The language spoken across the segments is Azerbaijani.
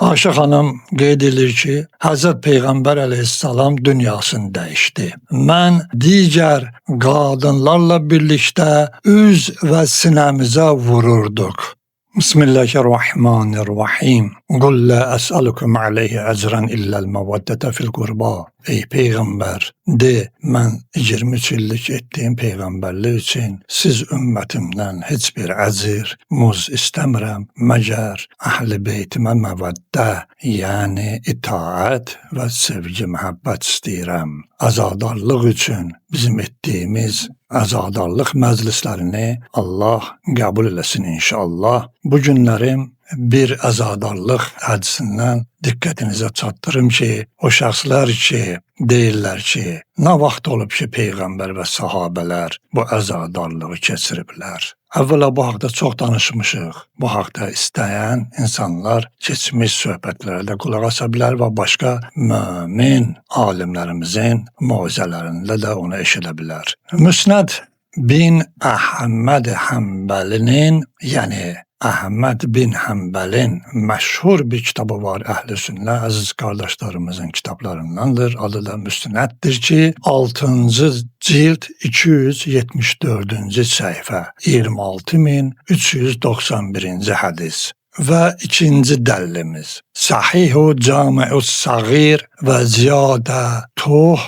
Ayşə xanım qeyd edir ki, Həzrət Peyğəmbər əleyhissalam dünyasını dəyişdi. Mən digər qadınlarla birlikdə üz və sinəmizə vururduq. Bismillahirrahmanirrahim. Qul la əs'alukum aleyhi əcran illəl məvəddətə fil qurba. Ey Peyğəmbər, de, mən 23 illik etdiyim peyğəmbərlik üçün siz ümmətimdən heç bir əcr, muz istəmirəm, məgər əhl-i beytimə məvəddə, yəni itaət və sevgi, məhəbbət istəyirəm. Əzadarlıq üçün bizim etdiyimiz əzadarlıq məclislərini Allah qəbul eləsin inşallah. Bu günlərim bir əzadarlıq hədisindən diqqətinizə çatdırım ki, o şəxslər ki, deyirlər ki, nə vaxt olub ki, Peyğəmbər və sahabələr bu əzadarlığı keçiriblər. Əvvəla bu haqda çox danışmışıq. Bu haqda istəyən insanlar keçmiş söhbətlərə də qulaq asa bilər və başqa mömin alimlərimizin moizələrində də onu eşidə bilər. Müsnəd bin Əhməd Həmbəlinin, yəni Əhməd bin Həmbəlin məşhur bir kitabı var Əhl-i Sünnə, əziz qardaşlarımızın kitablarındandır. Adı da Müsnəddir ki, 6-cı cild 274-cü səhifə, 26391-ci hədis. Və ikinci dəlilimiz Sahihu Cami'us Sağir və Ziyadətuh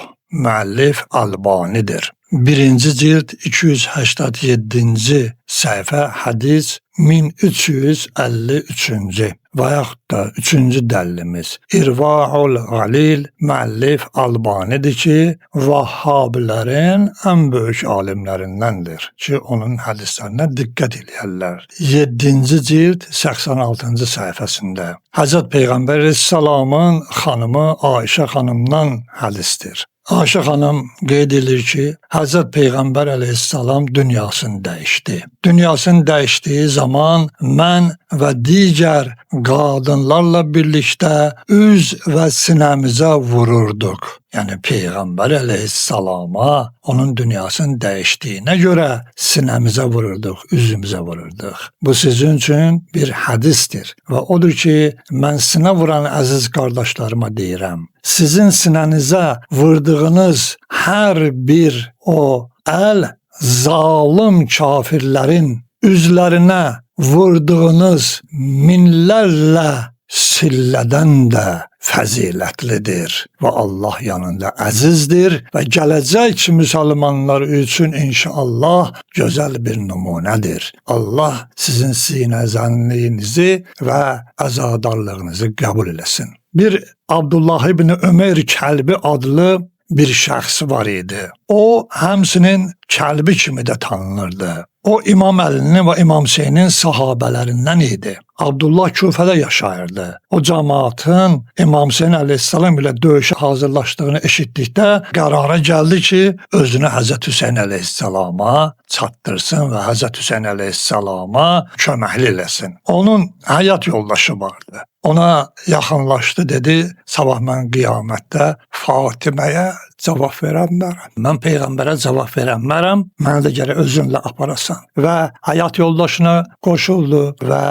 müəllif Albanidir. Birinci cild 287-ci səhifə, hədis 1353-cü və yaxud da üçüncü dəlilimiz İrvaul Qalil müəllif Albanidir ki, Vahhabilərin ən böyük alimlərindəndir ki, onun hədislərinə diqqət eləyərlər. 7-ci cild 86-cı səhifəsində Həzrət Peyğəmbər əleyhissalamın xanımı Ayşə xanımdan hədisdir. Ayşə xanım qeyd edir ki, Həzrət Peyğəmbər əleyhissalam dünyasını dəyişdi. Dünyasını dəyişdiyi zaman mən və digər qadınlarla birlikdə üz və sinəmizə vururduq. Yəni Peyğəmbər əleyhissalama onun dünyasını dəyişdiyinə görə sinəmizə vururduq, üzümüzə vururduq. Bu sizin üçün bir hədisdir və odur ki, mən sinə vuran əziz qardaşlarıma deyirəm. Sizin sinənizə vurduğunuz hər bir o əl zalım kafirlərin üzlərinə vurduğunuz minlərlə sillədən də fəzilətlidir və Allah yanında əzizdir və gələcək müsəlmanlar üçün inşallah gözəl bir nümunədir. Allah sizin sinəzənliyinizi və əzadarlığınızı qəbul eləsin. Bir Abdullah ibn Ömər Kəlbi adlı bir şəxs var idi. O həmsinin Kəlbi kimi də tanınırdı. O İmam Əlinin və İmam Hüseynin sahabələrindən idi. Abdullah Kufədə yaşayırdı. O cəmaatın İmam Hüseyn əleyhissalam ilə döyüşə hazırlaşdığını eşitdikdə qərara gəldi ki, özünü Həzrət Hüseyn əleyhissalama çatdırsın və Həzrət Hüseyn əleyhissalama köməklik eləsin. Onun həyat yoldaşı vardı. Ona yaxınlaşdı, dedi, sabah mən qiyamətdə Fatiməyə cavab verənmərəm. Mən Peyğəmbərə cavab verənmərəm, məni də gərək özünlə aparasan. Və həyat yoldaşına qoşuldu və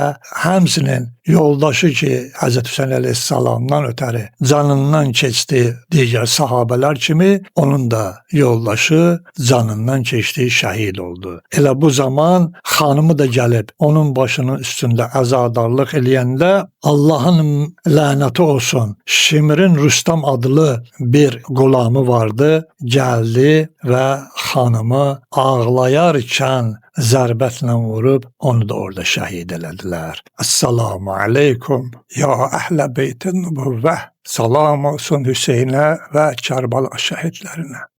həmsinin yoldaşı ki, Həzrət Hüseyn əleyhissalamdan ötəri canından keçdi digər sahabələr kimi, onun da yoldaşı canından keçdi, şəhid oldu. Elə bu zaman xanımı da gəlib onun başının üstündə əzadarlıq eləyəndə Allahın lənəti olsun. Şimrin Rüstəm adlı bir qulamı vardı, gəldi və xanımı ağlayarkən zərbətlə vurub onu da orada şəhid elədilər. Esselamu aleykum ya əhlə beytin nübüvvə. Salam olsun Hüseynə və Kərbala şəhidlərinə.